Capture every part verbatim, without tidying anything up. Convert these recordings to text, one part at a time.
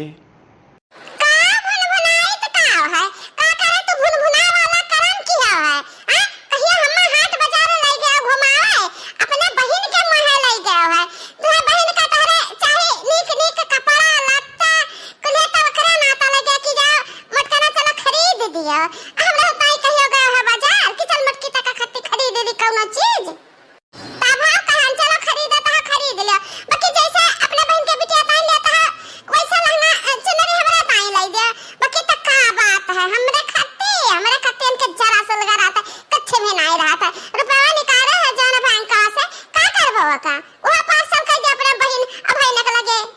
है। का भुनभुनाइत का है? का करे तू भुनभुना वाला करम की है? आ? कहिया हम्मा हाट बाजार लई गया घुमावे, अपने बहिन के मुँहे लई गया है। तुहे बहिन का तोहरे चाही नीक नीक कपड़ा लत्ता, कुल्हे तब करे नाता लगे कि जाओ मोटकना चलो खरीद दियो। आ हमरा ताई कहियो गया है बाजार कि चल मोटकी तका खातिर खरीद ली कौनो चीज। तब हम कहन चलो खरीदे तो खरीद लियो, बाकी जैसे अपने बहिन के बिटिया ताई लेता है वैसा लहंगा अ, चुनरी हमरा ताई लाई दे। बाकी तो का बात है, हमरे खाती, हमरे खाती इनके जरा से लगा रहता है, कुछ भी नहीं रहता है। रुपया निकाले है जौन बैंक से, का करबो का? वह पाँच सौ कह दे अपने बहिन, अब भाई निकल गए।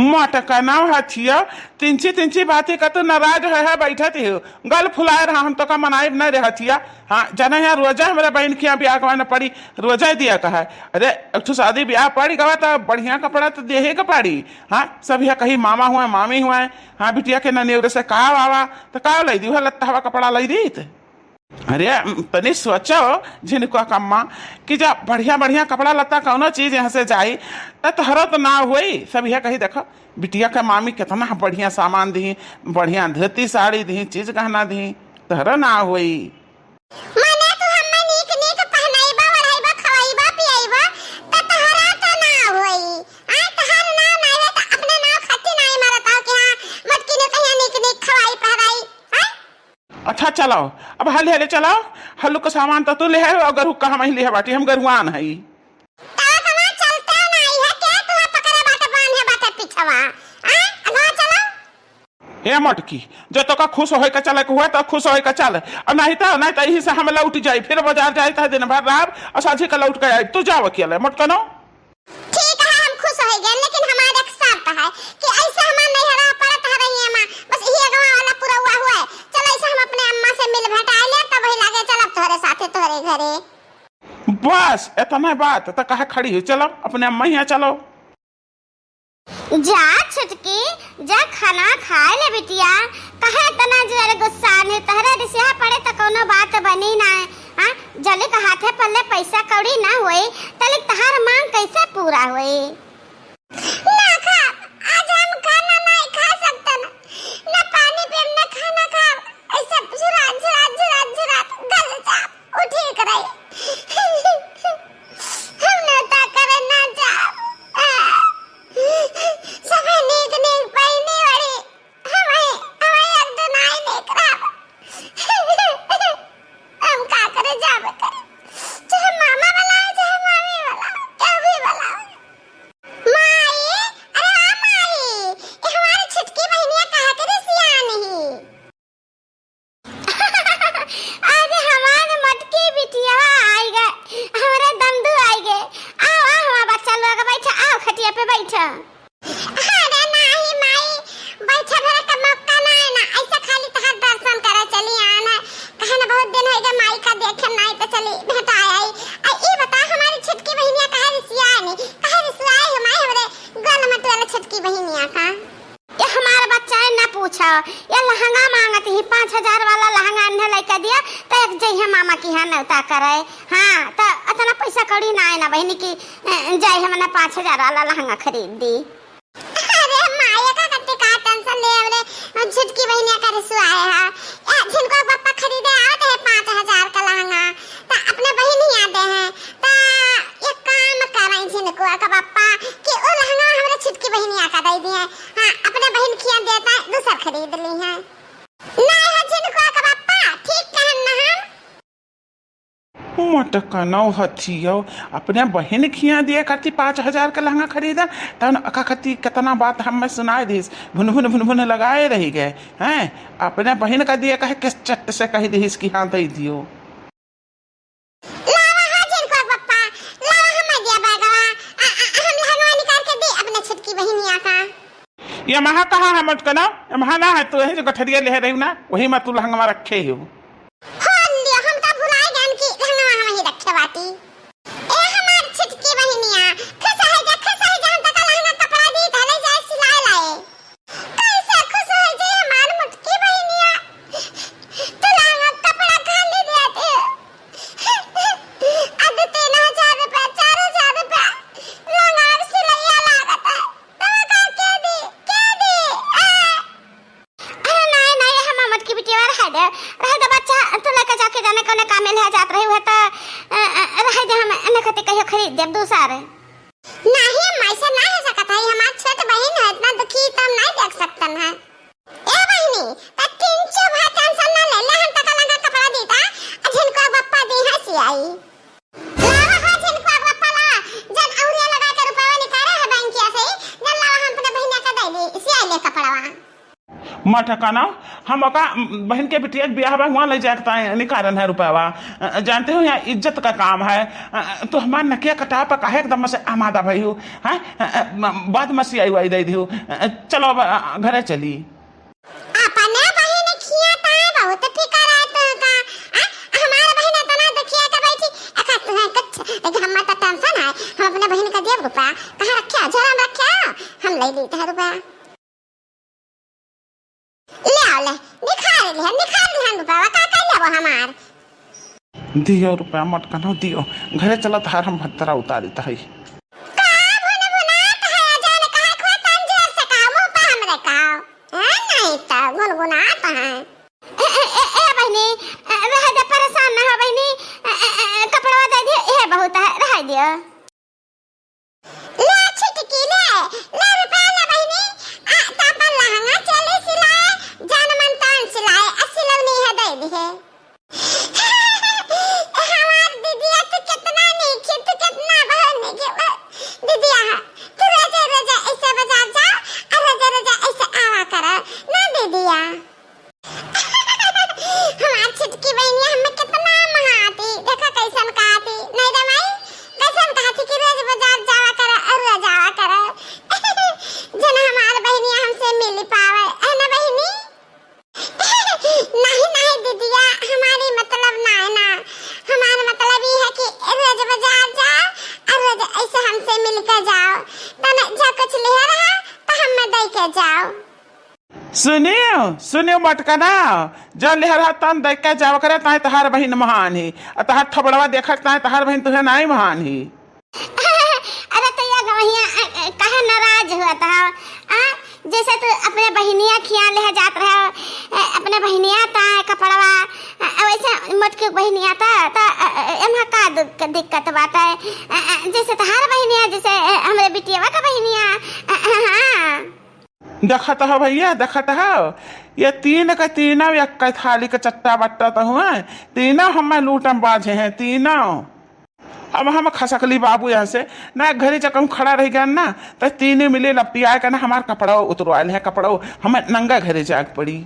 मटकनौ हथिया, तिंची तिंची बाती का तू नाराज है, है बैठत ही हो। गल फुलाए रहा, हम तो का मनाइब नहीं रे हथिया। हाँ, जाना यहाँ रोजा हमरा बहिन के यहाँ ब्याह गवा न पड़ी, रोजा दिया का है। अरे, एक ठो शादी ब्याह पड़ी गवा तो बढ़िया कपड़ा तो देहे के पड़ी। हाँ, सब यहाँ कही मामा हुआ, मामी हुआ, हाँ, बिटिया के ननेवरे से का आवा, तो का लई दी, वह लत्ता हवा कपड़ा लई दीत। अरे, तनी सोचो झिनकुआ कम्मा कि जब बढ़िया बढ़िया कपड़ा लत्ता कौनो चीज यहाँ से जाई, त तोहरो तो नाव होई। सब यह कही, "देखो, बिटिया के मामी कितना बढ़िया सामान दी, बढ़िया धोती साड़ी दी, चीज गहना दी, तोहरो नाव होई।" मने तू हम्मे नीक नीक पहनाइबा, ओढ़ाइबा, खवाइबा, पियाइबा, त तोहरा तो नाव होई। आ, तोहर नाव नाई होई, त अपने नाव खातिर नाई मरत हो कि हाँ, मटकी ने कहिया नीक नीक खवाई, पहराई, हाँ? अच्छा चलाओ, अब हाली हाली चलाओ। हल्लू का सामान तो तू ले है और गरू का हम ही ले है बाटी, हम गरुआन हई। तो कमा चलते नहीं है, के तू पकड़े बाटे, बांधे बाटे पिछवा? आ, अगवा चलाओ। ए मटकी, जो तो का खुश होए का चले के हुआ तो खुश होए का चल, और नहीं तो, नहीं तो यही से हम लौट जाई, फिर बाजार जाई तो दिन भर रहब और साझी का लौट के आई। तू जाओ अकेले, मटकनो। ठीक है, हम खुश हो गए, लेकिन हमार एक शर्त है कि ऐसे हमार नैहरा पड़त है रही अम्मा, बस इही अगवा वाला पूरा हुआ हुआ है। चल, ऐसे हम अपने अम्मा से मिल भेंटाए ले, तब वही लागे चलब तोहरे साथे तोहरे घरे। बस इतना बात, तो कहा खड़ी हो, चलो अपने अम्मा यहाँ चलो। जा छुटकी, जा खाना खाए ले बिटिया, कहे इतना जोर गुस्सा में, तोहरे रिसिया पड़े तो कोनो बात बनी ना है। हाँ, जलिक हाथे पल्ले पैसा कौड़ी ना होई, तलिक तहार मांग कैसे पूरा होई? ना खाब, आज हम खाना नहीं खा सकतन, ना पानी पीब, ना खाना खाब, ऐसे झुरात, झुरात, झुरात, झुरात गल जाब, उ ठीक रही। हम नौता करे ना जाब। आ, सभे नीक नीक पहिनी बड़ी, हमें, हमें एक दिन आई नीक रहब। हम का करे जाबे करे, चाहे मामा बुलाओ, चाहे मामी बुलाओ, केहू भी बुलाओ। माई, अरे हाँ माई, ये हमारी छुटकी बहनिया कहाँ के रिसियान ही? अरे हमारे मटकी बिटिया आई गए, हमारे दंदू आई गए। आओ, आओ हमारा बच्चा लोग, बैठा, आओ खटिया पे बैठा। अरे नाही माई, बैठे भरे का मौका ना है ना, ऐसा खाली तहार दर्शन करे चली आना। कहे ना बहुत दिन हो गए माई का देखे, नाई तो चली भेंटा आई। आ ई बता हमारी छुटकी बहनिया कहाँ रिसियानी, कहाँ रिसियाई है माई हमरे गल मत वाला छुटकी बहनिया का? ये हमार बच्चा है, ना पूछो। ये लहंगा मांगत ही, पाँच हजार वाला लहंगा इन्हें लेके दिया, तो एक जइहे मामा की यहाँ न्योता करे। हाँ, तो इतना पैसा कौड़ी ना है ना बहनी की, अ, जाए हम ना पाँच हजार वाला लहंगा खरीद दी। अरे माई, का करते का टेंशन ले हमरे छुटकी बहनिया का रिसुआ है, हाँ। ए, जिनको पप्पा खरीदे आवत है पाँच हजार का लहंगा, तो अपने बहन ही आते हैं। त एक काम करें झिनकुआ का पप्पा कि ओ लहंगा हमरे छुटकी बहिनिया का दे दिए। हाँ, अपने बहिन खिया देता है, दूसर खरीद ली है। नहीं हो झिनकुआ का पप्पा, ठीक कहन ना हम। मटकनौ हथियौ, अपने बहिन खिया दिए खाती पाँच हजार का लहंगा खरीदा, तन अका खाती कितना बात हमें सुनाए दिस, भुन भुन भुन भुन लगाए रही गए हैं। अपने बहिन का दिए कहे किस चट्ट से कह दिस कि हाँ दे दियो। लावा हो झिनकुआ पप्पा, लावा हम दिया बैगवा, आ, आ, हम लहंगवा निकाल के दी अपने छोटकी बहिनिया का। ये महा कहाँ है मटकना? ये महा ना है, तू यही जो गठरिया ले रही ना, वही में तू लहंगवा रखे हो। हो लियो, हम तो भुलाए गए कि लहंगवा हम ही रखे बाटी। ए हमार छोटकी बहिनिया, खुश है जा, खुश है जा, हम तो का लहंगा कपड़ा दी, धले जाए सिलाए लाए। कैसे खुश हो जाए हमार मोटकी बहिनिया? तू लहंगा रहे दे बच्चा, तू लेके जाके जाने कौने कामे ले जात रही है तो, अ, अ, रहे दे, हम एने खातिर कहियो खरीद देब दूसर। नहीं अम्मा, ऐसे ना हो सकत है, हमार छोट बहिन है, इतना दुखी तो हम नहीं देख सकतन है। ए बहिनी, त टिंचू भाई टेंशन ना ले ले, हम तका लंगा कपड़ा दीता, आ झिनको बप्पा दी है सियाई। लावा हो झिनको बप्पा ला, जन औरिया लगा के रुपया निकाले है बैंकिया से, जन लावा हम अपने बहिनिया का दे दी, सियाई ले कपड़वा। मटकना, हम ओका बहिन के बिटिया के बियाह बा, हुआं ले जाए के ताई निकारन है रुपया। अ, जानते हो यहाँ इज्जत का काम है। अ, तो हमार नकिया कटा पर काहे एकदम से आमादा भई हो, हैं? अ, अ, म-, बाद में सियाई वाई दे दियो। अ, चलो अब, अ, घरे चली। अपने बहिन खिया ता बहुत फिकर है तो का? आ, हमार बहिन इतना दुखिया के बैठी, अखा तुहे कुछ, लेकिन हम तो टेंशन है, हम अपने बहिन का देब रुपया, कहाँ रखे? झोला में रखे, हम ले ली तो रुपया। ले आओ ले, निखार लिया, निखार लिया रुपया, का कर लेबो हमार? दियो रुपया मटकना दियो, घरे चलत हार हम भत्तरा उतारित है। का भुनभुनात है, जाने कहाँ खोतन जोर से कहा, मुँह पे हमरे कहा। हैं, नहीं तो गुनगुनात है। ए, ए, ए, ए, बहिनी, ए, रह दे, परेशान ना हो बहिनी। ए, ए, ए, ए, कपड़वा दे दियो, इहे बहुत है, रह दियो। ले छिटकी ले, ले रुपया ले बहिनी। आ, तो अपन लहंगा चोली सिलाए, जान मन तन सिलाए, आ सिलौनी है दे दिहे। हमार दीदिया, तू कितना नीक है, तू कितना बहुत नीक है, बहुत दीदिया है। तू रोजे रोजे ऐसे बाजार जा, और रोजे रोजे ऐसे आवा करो ना दीदिया। हमार छिटकी बहिनिया हमें कितना महाती, देखा कैसन कहती, नहीं रे माई, कैसन कहती कि रोज बाजार जावा करो और रोज आवा करो। जन हमार बहिनिया हमसे मिल पावे, है ना बहिनी? नहीं, नहीं दीदिया, हमारी मतलब ना है ना, हमार मतलब ये है कि रोज बाजार जाओ और रोज ऐसे हमसे मिलके जाओ, तन जो कुछ ले रहा तो हमें दे के जाओ। सुनियो, सुनियो मटकना, जो ले रहा तन दे के जाओ करे, ताई तहार बहिन महान ही, और तहार थोबड़वा देखत ताई तहार बहिन तुहे नहीं महान ही। अरे तो ये गवहिया, अ, अ, काहे नाराज हुआ था? आ, जैसे तू अपने बहिनिया खिया ले जात रहे, अ, अपने बहिनिया ता कपड़वा, अ, अ, वैसे मोटकी बहिनिया ता, ता, अ, अ, एमा का दुख-, दिक्कत बाटे? अ, अ, जैसे तहार बहिनिया, जैसे, अ, हमरे बिटियावा का बहिनिया, अ, अ, हाँ। देखत हो भैया, देखत हो, ये तीन के तीनों एक थाली के चट्टा बट्टा तो हुए, तीनों हमें लूटम बाझे हैं, तीनों। अब हम खसकली बाबू यहाँ से, ना घरे जा कहूँ खड़ा रह गया ना, तो तीनों मिले लपटिया के ना हमार कपड़ा उतरवाए हैं, कपड़ा हमें नंगा घरे जाए के पड़ी।